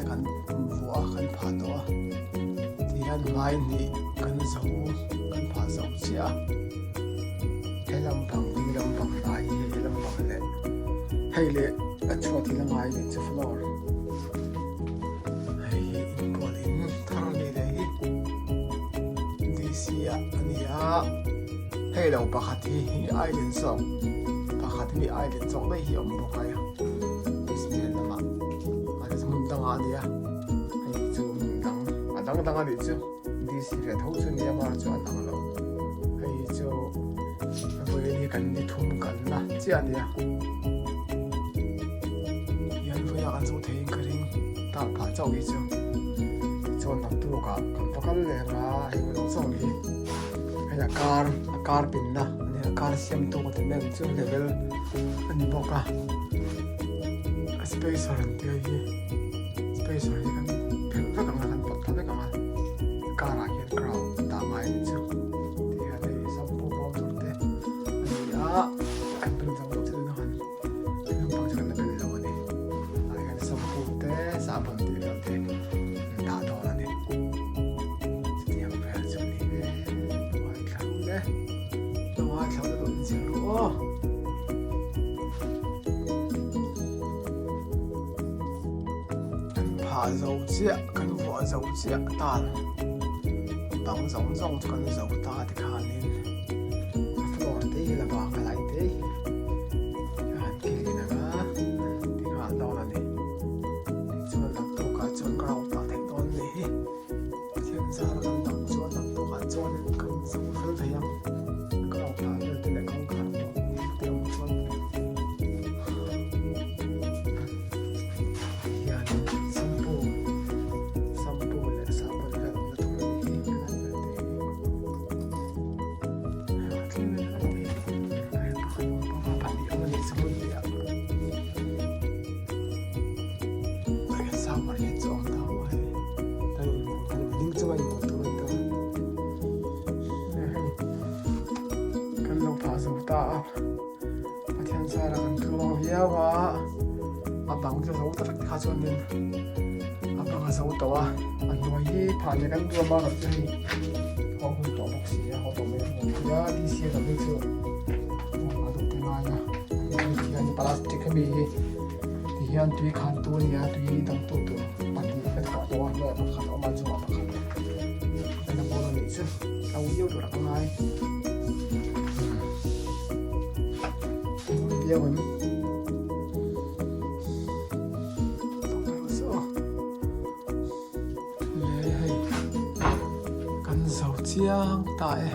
kan vuah a kan phah tawh a tihian hmai hnih kan zo kan phah zo chiah a he lampang ding lampang hnai hi hei lampang leh hei leh a chhuat hi la ngai leh chu floor hei hi inbual in thar a ni leh hi D_C ah a ni a hei lo pakhat hi hi island zawk pakhat hi island zawk daih hi a awm bawk a hmel lamah a hmun dangah a nia hei chu hmun dang a dang dang a nih chu DC ve tho chu nia mar chu a dang lo hei chu vawiin hi kan ni thum kalna chiah a nia hian vawiah kan zo theiin ka ring tar phah chauh hi chu tichuan naktukah kan va kal leh ang a hei zawng zawng hi hei a kar a kar pinna a nia a kar siamtu ka ti mai ang chu level a ni bawk a a spacer an tih hi spacer hi kan phelh vek ang a kan pawt thla vek ang a car ah hian crowd dah ngai a ni chu ti hian hei shampoo bawm tur te a ni a kan bel zo loh chu han naupang chu kan la bel lo a ni ah hian shampoo te sahbawn tih vel te an dah dawn a ni chutiang vel chu a ni e ngaithla ru le ngaithla ru lo inzir ru aw. Kan phah zo chiah kan vuah zo chiah tan bang zawng zawng chu kan zo ta tikhanin a floor te hi la bang a lai te hi a han clean ang a ti nghal dawn a ni tichuan naktukah chuan ground ah theih dawn a ni hi. Pathian zara kan dam chuan naktukah chuanin kan zo fel thei ang. Ka lo phah vel te leh kawngkhar pawh te awm chuan hian shampoo shampoo leh sahbawn vel awmna tur a ni hi helai vel te hi tlem in a ni hei pakhat awm bawk a pahnih awm a nih chu hmun hnih ah. Sangmar hi chu awm ta maw hei kan inhmuh kan ding chunga inhmuh tur a ni ta hei kan lo phah zo ta a Pathian zara kan tluang viau a a bang chu zo ta vek kha chuanin a bang a zo tawh a a hnuai hi phah leh kan duam a rawh chu hei haw hun tawh bawk si a haw tawh mai ang a DC lam hi chu a duh te ngai a hian plastic hemi hi. Ti hian tui khan tu a ni a, tui dang tu tur pahnih ka thawh tawh a, hnuaiah pakhat a awm a, chungah pakhat a la bawr a nih chu, hlo viau tur a ka ngai. Mawi viau em? Le hei kan zo chiang ta e.